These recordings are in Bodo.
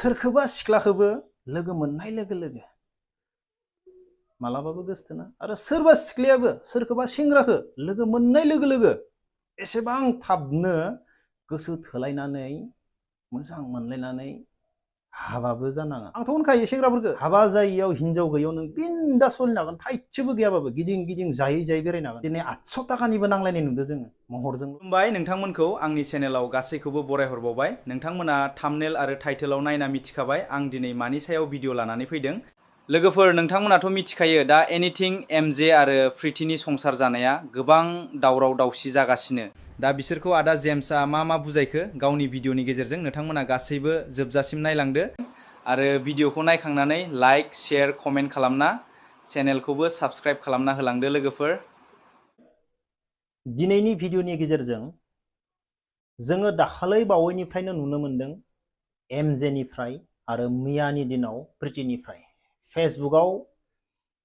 सोरखौबा सिख्लाखौबो लोगो मोननाय लोगो लोगो मालाबाबो गोसथोना आरो सोरबा सिख्लायाबो सोरखौबा सेंग्राखौ लोगो मोननाय लोगो लोगो एसेबां थाबनो गोसो थोलायनानै मोजां मोनलायनानै हाबाबो जानाङा। आंथ' होनखायो सेंग्राफोरखौ हाबा जायियाव हिनजाव गैयियाव नों बिन्दा सोलिनो हागोन, थाइसेबो गैयाबाबो गिदिं गिदिं जायै जायै बेरायनो हागोन। दिनै 800 थाखानिबो नांलायनाय नुदों जोङो महरजों। खुलुमबाय नोंथांमोनखौ आंनि चेनेलाव गासैखौबो बरायहरबावबाय। नोंथांमोना थाम्बनेल आरो टाइटेलाव नायना मिथिखाबाय आं दिनै मानि सायाव भिडिअ लानानै फैदों। लोगोफोर, नोंथांमोनाथ' मिथिखायो दा एनिथिं एमजे आरो प्रितिनि संसार जानाया गोबां दावराव दावसि जागासिनो। दा बिसोरखौ आदा जेम्सआ मा बुजायखो गावनि भिडिअनि गेजेरजों नोंथांमोना गासैबो जोबजासिम नायलांदो आरो भिडिअखौ नायखांनानै लाइक, शेयार, कमेन्ट खालामना चेनेलखौबो साबस्क्राइब खालामना होलांदो लोगोफोर। दिनैनि भिडिअनि गेजेरजों जोङो दाखालै बावैनिफ्रायनो नुनो मोनदों एमजेनिफ्राय आरो मियानि दिनाव प्रितिनिफ्राय फेसबुकआव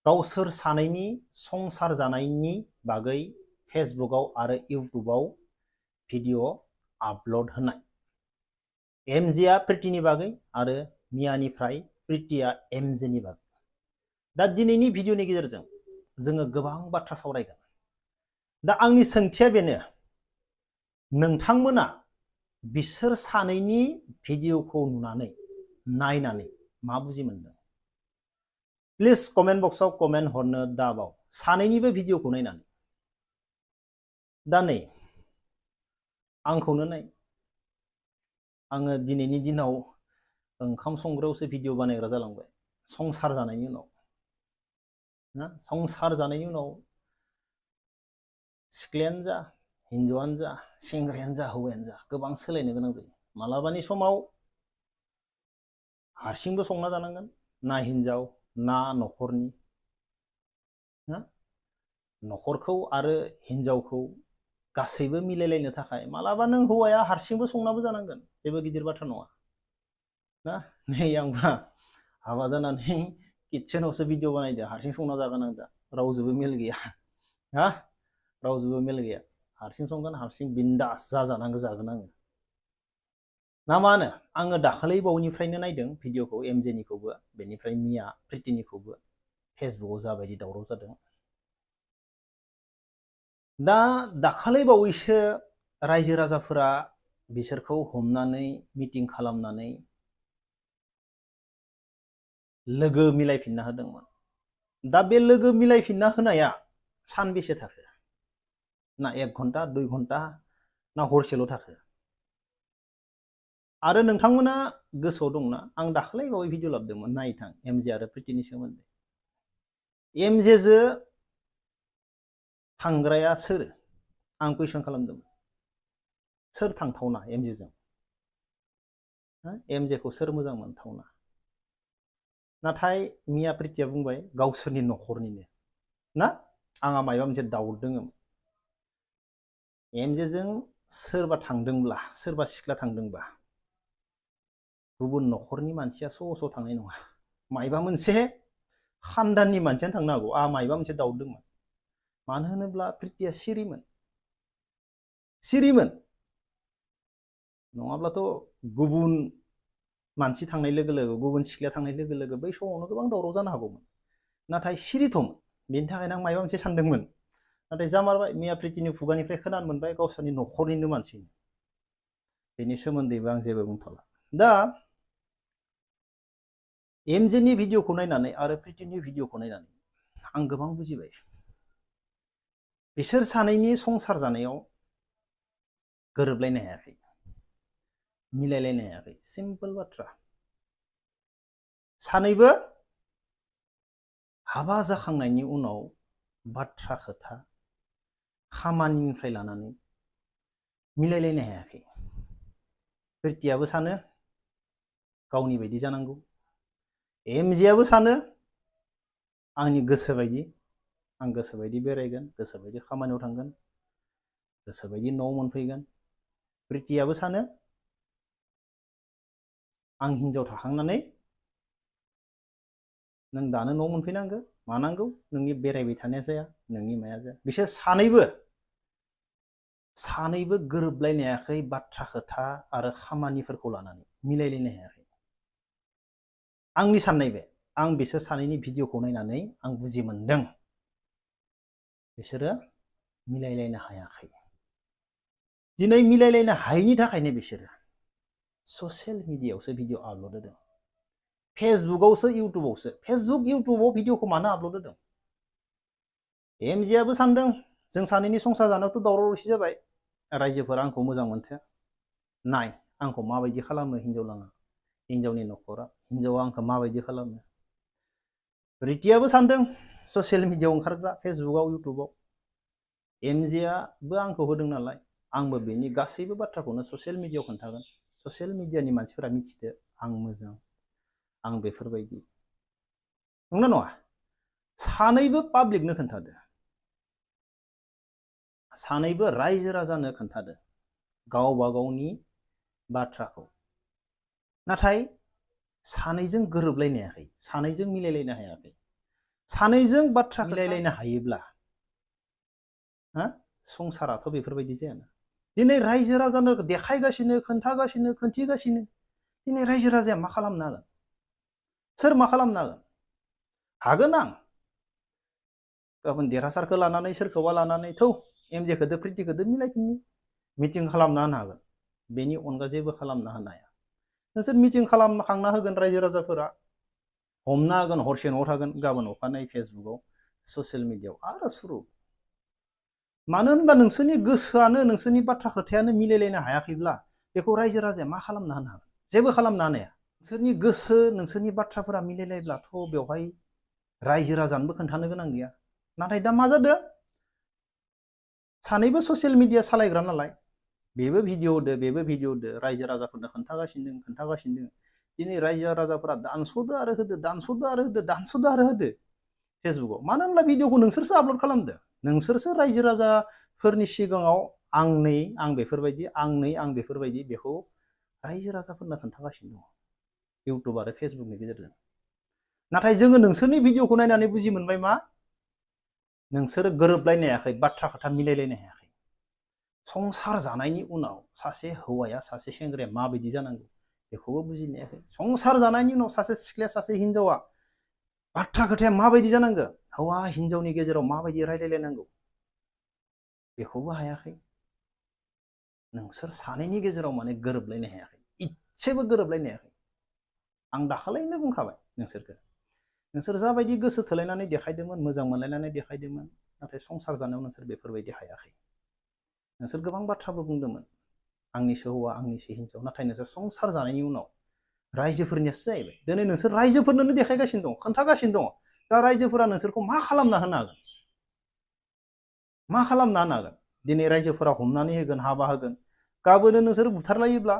गावसोर सानैनि संसार जानायनि बागै फेसबुकआव आरो इउटुबाव भिडिअ आपल'ड होनाय। एमजेआ प्रितिनि बागै आरो मियानिफ्राय प्रितिया एमजेनि बागै। दा दिनैनि भिडिअनि गेजेरजों जोङो गोबां बाथ्रा सावरायगोन। दा आंनि सोंथिया बेनो, नोंथांमोना बिसोर सानैनि भिडिअखौ नुनानै नायनानै मा बुजि मोनदों? प्लिज कमेन्ट बक्सआव कमेन्ट हरनो दाबाव, सानैनिबो भिडिअखौ नायनानै। दा नै आंखौनो नाय, आङो दिनैनि दिनाव ओंखाम संग्रायावसो भिडिअ बानायग्रा जालांबाय संसार जानायनि उनाव ना। संसार जानायनि उनाव सिख्लायानो जा हिन्जावानो जा सेंग्रायानो जा हौवायानो जा गोबां सोलायनो गोनां जायो। मालाबानि समाव हारसिंबो संना जानांगोन, ना हिन्जाव ना न'खरनि ना न'खरखौ आरो हिन्जावखौ गासैबो मिलायलायनो थाखाय मालाबा नों हौवाया हारसिंबो संनाबो जानांगोन, जेबो गिदिर बाथ्रा नङा ना। नै आंबा हाबा जानानै किटचेनावसो भिडिअ बानायदो, हारसिं संना जागोन आं दा, रावजोंबो मेल गैया हा, रावजोंबो मेल गैया, हारसिं संगोन हारसिं बिन्दास जाजानांगौ जागोन आङो ना मा होनो? आङो दाखालै बावैनिफ्रायनो नायदों भिडिअखौ एमजेनिखौबो, बेनिफ्राय मिया प्रितिनिखौबो फेसबुकआव जाबायदि दावराव जादों। दा दाखालै बावैसो रायजो राजाफोरा बिसोरखौ हमनानै मिटिं खालामनानै लोगो मिलायफिनना होदोंमोन। दा बे लोगो मिलायफिनना होनाया सानबेसे थाखो? ना 1 घन्टा 2 घन्टा ना हरसेल' थाखो? आरो नोंथांमोना गोसोआव दंना, आं दाखालै बावै भिडिअ लाबोदोंमोन, नायथां एमजे आरो प्रितिनि सोमोन्दै। एमजेजो थांग्राया सोर? आं कुइसन खालामदोंमोन, सोर थांथावना एमजेजों? एमजेखौ सोर मोजां मोनथावना? नाथाय मिया प्रितिया बुंबाय गावसोरनि न'खरनिनो ना। आंहा माबा मोनसे दाउट दोङोमोन, एमजेजों सोरबा थांदोंब्ला, सोरबा सिख्ला थांदोंबा गुबुन न'खरनि मानसिया स' थांनाय नङा, मायबा मोनसे खानदाननि मानसियानो थांनो हागौ। आंहा मायबा मोनसे दाउट दंमोन, मानो होनोब्ला प्रितिया सिरिमोन नङाब्लाथ' गुबुन मानसि थांनाय लोगो लोगो, गुबुन सिख्लाया थांनाय लोगो लोगो बै समावनो गोबां दावराव जानो हागौमोन। नाथाय सिरिथ'मोन, बेनि थाखायनो आं मायबा मोनसे सानदोंमोन। नाथाय जामारबाय, मिया प्रितिनि खुगानिफ्राय खोनानो मोनबाय गावसोरनि न'खरनिनो मानसि। बेनि सोमोन्दैबो आं जेबो बुंथ'ला। दा एमजेनि भिडिअखौ नायनानै आरो प्रितिनि भिडिअखौ नायनानै आं गोबां बुजिबाय, बिसोर सानैनि संसार जानायाव गोरोबलायनो हायाखै, मिलायलायनो हायाखै। सिम्पोल बाथ्रा, सानैबो हाबा जाखांनायनि उनाव बाथ्रा खोथा खामानिनिफ्राय लानानै मिलायलायनो हायाखै। प्रितियाबो सानो गावनि बायदि जानांगौ, एमजेआबो सानो आंनि गोसो बायदि, आं गोसो बायदि बेरायगोन, गोसो बायदि खामानियाव थांगोन, गोसो बायदि न'आव मोनफैगोन। प्रितियाबो सानो आं हिनजाव थाखांनानै नों दानो न' मोनफैनांगौ मानांगौ, नोंनि बेरायबाय थानाया जाया, नोंनि माया जाया। बिसोर सानैबो गोरोबलायनो हायाखै बाथ्रा खोथा आरो खामानिफोरखौ लानानै मिलायलायनो हायाखै। आंनि साननाय बे आं बिसोर सानैनि भिडिअखौ नायनानै आं बुजि मोनदों बिसोरो मिलायलायनो हायाखै। दिनै मिलायलायनो हायैनि थाखायनो बिसोरो ससियेल मिडियायावसो भिडिअ आपल'ड होदों, फेसबुकआवसो इउटुबावसो। फेसबुक इउटुबाव भिडिअखौ मानो आपल'ड होदों? एमजेआबो सानदों जों सानैनि संसार जानायावथ' दावराव दावसि जाबाय, रायजोफोरा आंखौ मोजां मोनथो, नाय आंखौ माबायदि खालामो हिनजावलाङा, हिनजावनि न'खरा, हिनजावा आंखौ माबायदि खालामो। रितियाबो सानदों ससियेल मिडियायाव ओंखारग्रा फेसबुकआव इउटुबाव एमजेआबो आंखौ होदों नालाय आंबो बेनि गासैबो बाथ्राखौनो ससियेल मिडियायाव खोन्थागोन, ससियेल मिडियानि मानसिफोरा मिथिदो आं मोजां, आं बेफोरबायदि। नंगौना नङा? सानैबो पाब्लिकनो खोन्थादो, सानैबो रायजो राजानो खोन्थादो गावबा गावनि बाथ्राखौ। नाथाय सानैजों गोरोबलायनो हायाखै, सानैजों मिलायलायनो हायाखै। सानैजों बाथ्रा मिलायलायनो हायोब्ला संसाराथ' बेफोरबायदि जायाना। दिनै रायजो राजानो देखायगासिनो, खोन्थागासिनो, खोन्थिगासिनो, दिनै रायजो राजाया मा खालामनो हागोन? सोर मा खालामनो हागोन? हागोन आं गाबोन देरहासारखौ लानानै सोरखौबा लानानै थौ एमजेखौदो प्रितिखौदो मिलायफिननि मिटिं खालामना होनो हागोन, बेनि अनगा जेबो खालामना होनो हाया। नोंसोर मिटिं खालामखांना होगोन, रायजो राजाफोरा हमना होगोन, हरसे न'आव थागोन, गाबोन अखानायै फेसबुकआव ससियेल मिडियायाव आरो सुरु। मानो होनबा नोंसोरनि गोसोआनो, नोंसोरनि बाथ्रा खोथायानो मिलायलायनो हायाखैब्ला बेखौ रायजो राजाया मा खालामना होनो हागोन? जेबो खालामना होनो हाया। नोंसोरनि गोसो, नोंसोरनि बाथ्राफोरा मिलायलायब्लाथ' बेवहाय रायजो राजानोबो खोन्थानो गोनां गैया। नाथाय दा मा जादों? सानैबो ससियेल मिडिया सालायग्रा नालाय बेबो भिडिअ होदो, बेबो भिडिअ होदो, रायजो राजाफोरनो खोन्थागासिनो। दिनै रायजो राजाफोरा दानस'दो आरो होदो, दानस'दो आरो होदो, दानस'दो आरो होदो फेसबुकआव। मानो होनब्ला भिडिअखौ नोंसोरसो आपल'ड खालामदो, नोंसोरसो रायजो राजाफोरनि सिगाङाव आं नै आं बेफोरबायदि, आं नै आं बेफोरबायदि, बेखौ रायजो राजाफोरनो खोन्थागासिनो दङ इउटुब आरो फेसबुकनि गेजेरजों। नाथाय जोङो नोंसोरनि भिडिअखौ नायनानै बुजि मोनबाय मा? नोंसोरो गोरोबलायनो हायाखै, बाथ्रा खोथा मिलायलायनो हायाखै। संसार जानायनि उनाव सासे हौवाया सासे सेंग्राया माबायदि जानांगौ बेखौबो बुजिनो हायाखै। संसार जानायनि उनाव सासे सिख्लाया सासे हिनजावा बाथ्रा खोथाया माबायदि जानांगौ, हौवा हिनजावनि गेजेराव माबायदि रायलायलायनांगौ बेखौबो हायाखै। नोंसोर सानैनि गेजेराव माने गोरोबलायनो हायाखै, इसेबो गोरोबलायनो हायाखै। आं दाखालिनो बुंखाबाय नोंसोर जाबायदि गोसो थोलायनानै देखायदोंमोन, मोजां मोनलायनानै देखायदोंमोन, नाथाय संसार जानायाव नोंसोर बेफोरबायदि हायाखै। नोंसोर गोबां बाथ्राबो बुंदोंमोन, आंनिसो हौवा, आंनिसो हिनजाव, नाथाय नोंसोर संसार जानायनि उनाव रायजोफोरनियासो जाहैबाय। दिनै नोंसोर रायजोफोरनोनो देखायगासिनो दं, खोन्थागासिनो दङ। दा रायजोफोरा नोंसोरखौ मा खालामना होनो हागोन? मा खालामना होनो हागोन? दिनै रायजोफोरा हमनानै होगोन, हाबा होगोन, गाबोनो नोंसोर बुथारलायोब्ला,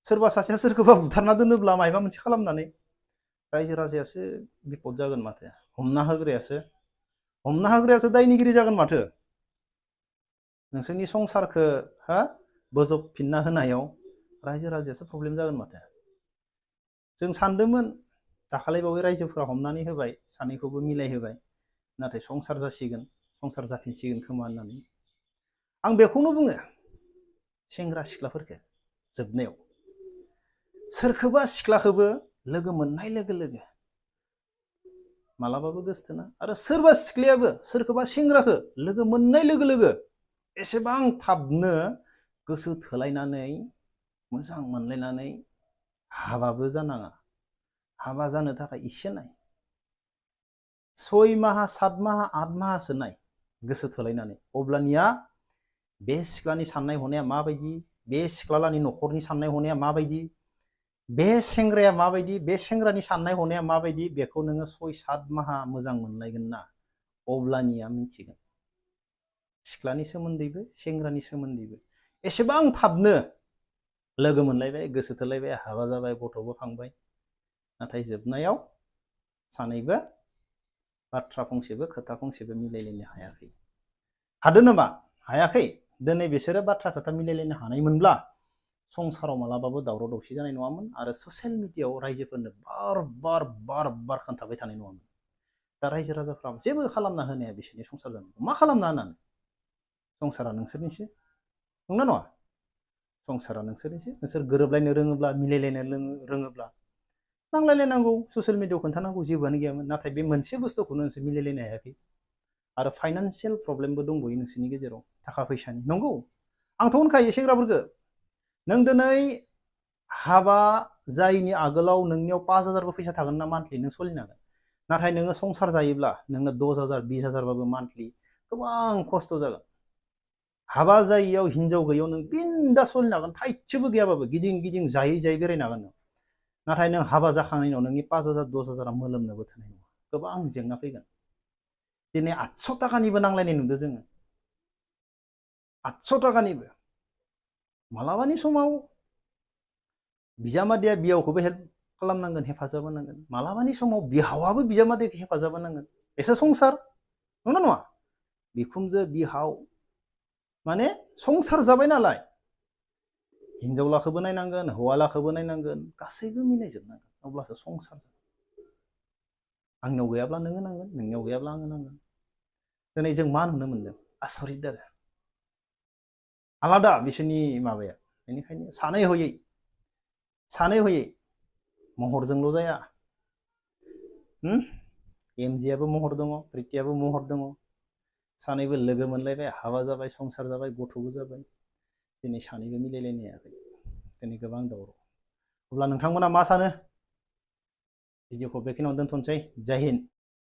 सोरबा सासेया सोरखौबा बुथारना दोनोब्ला मायबा मोनसे खालामनानै रायजो राजायासो बिपद जागोन माथो, हमना होग्रायासो दायनिगिरि जागोन माथो। नोंसोरनि संसारखौ बोजबफिनना होनायाव रायजो राजायासो प्रब्लेम जागोन माथो। जों सानदोंमोन दाखालिबावै रायजोफोरा हमनानै होबाय, सानैखौबो मिलायहोबाय, नाथाय संसार जासिगोन, संसार जाफिनसिगोन खोमा होननानै। आं बेखौनो बुङो सेंग्रा सिख्लाफोरखौ जोबनायाव, सोरखौबा सिख्लाखौबो लोगो मोननाय लोगो लोगो मालाबाबो गोसथोना, आरो सोरबा सिख्लायाबो सोरखौबा सेंग्राखौ लोगो मोननाय लोगो लोगो एसेबां थाबनो गोसो थोलायनानै मोजां मोनलायनानै हाबाबो जानाङा। हाबा जानो थाखाय इसे नाय, 6 माहा 7 माहा 8 माहासो नाय गोसो थोलायनानै, अब्लानिया बे सिख्लानि साननाय हनाया माबायदि, बे सिख्लानि न'खरनि साननाय हनाया माबायदि, बे सेंग्राया माबायदि, बे सेंग्रानि साननाय हनाया माबायदि, बेखौ नोङो 6-7 माहा मोजां मोनलायगोन ना, अब्लानिया मिथिगोन। सिख्लानि सोमोन्दैबो सेंग्रानि सोमोन्दैबो एसेबां थाबनो लोगो मोनलायबाय, गोसो थोलायबाय, हाबा जाबाय, गथ'बो खांबाय, नाथाय जोबनायाव सानैबो बाथ्रा फंसेबो खोथा फंसेबो मिलायलायनो हायाखै। हादों नामा? हायाखै। दिनै बिसोरो बाथ्रा खोथा मिलायलायनो हानायमोनब्ला संसाराव मालाबाबो दावराव दावसि जानाय नङामोन, आरो ससियेल मिडियायाव रायजोफोरनो बार बार खोन्थाबाय थानाय नङामोन। दा रायजो राजाफ्रा जेबो खालामना होनाया बिसोरनि संसार जानायखौ मा खालामना होनानै? संसारा नोंसोरनिसो, नंना नङा? संसारा नोंसोरनिसो। नोंसोर गोरोबलायनो रोङोब्ला, मिलायलायनो रोङोब्ला नांलायलायनांगौ ससियेल मिडियायाव खोन्थानांगौ जेबोआनो गैयामोन नाथाय बे मोनसे बुस्थुखौनो नोंसोर मिलायलायनो हायाखै आरो फाइनान्सियेल प्रब्लेमबो दंबयो नोंसोरनि गेजेराव थाखा फैसानि नंगौ आंथ' होनखायो सेंग्राफोरखौ नों दिनै हाबा जायैनि आगोलाव नोंनियाव 5,000 फैसा थागोन ना मान्थलि नों सोलिनो हागोन नाथाय नोङो संसार जायोब्ला नोंनो 10,000 20,000 बाबो मान्थलि गोबां खस्थ' जागोन हाबा जायैयाव हिनजाव गैयैयाव नों बिन्दा सोलिनो हागोन थाइसेबो गैयाबाबो गिदिं गिदिं जायै जायै बेरायनो हागोन नों नाथाय नों हाबा जाखांनायनि उनाव नोंनि 5,000 10,000 मोलोमनोबो थोनाय नङा गोबां जेंना फैगोन दिनै 800 थाखानिबो नांलायनाय नुदों जोङो 800 थाखानिबो मालाबानि समाव बिजामादैया बिहावखौबो हेल्प खालामनांगोन हेफाजाब होनांगोन मालाबानि समाव बिहावाबो बिजामादैखौ हेफाजाब होनांगोन एसे संसार नंगौना नङा बिखुनजो बिहाव माने संसार जाबाय नालाय हिनजावलाखौबो नायनांगोन हौवालाखौबो नायनांगोन गासैबो मिलायजोबनांगोन अब्लासो संसार जागोन आंनियाव गैयाब्ला नोङो नांगोन नोंनियाव गैयाब्ला आङो नांगोन दिनै जों मा नुनो मोनदों आसरित आरो आलादा बिसोरनि माबाया बेनिखायनो सानै हयै महरजोंल' जाया एमजेआबो महर दङ प्रितियाबो महर दङ सानैबो लोगो मोनलायबाय हाबा जाबाय संसार जाबाय गथ'बो जाबाय दिनै सानैबो मिलायलायनो हायाखै दिनै गोबां दावराव अब्ला नोंथांमोना मा सानो भिडिअखौ बेखिनियावनो दोनथ'नोसै जय हिन्द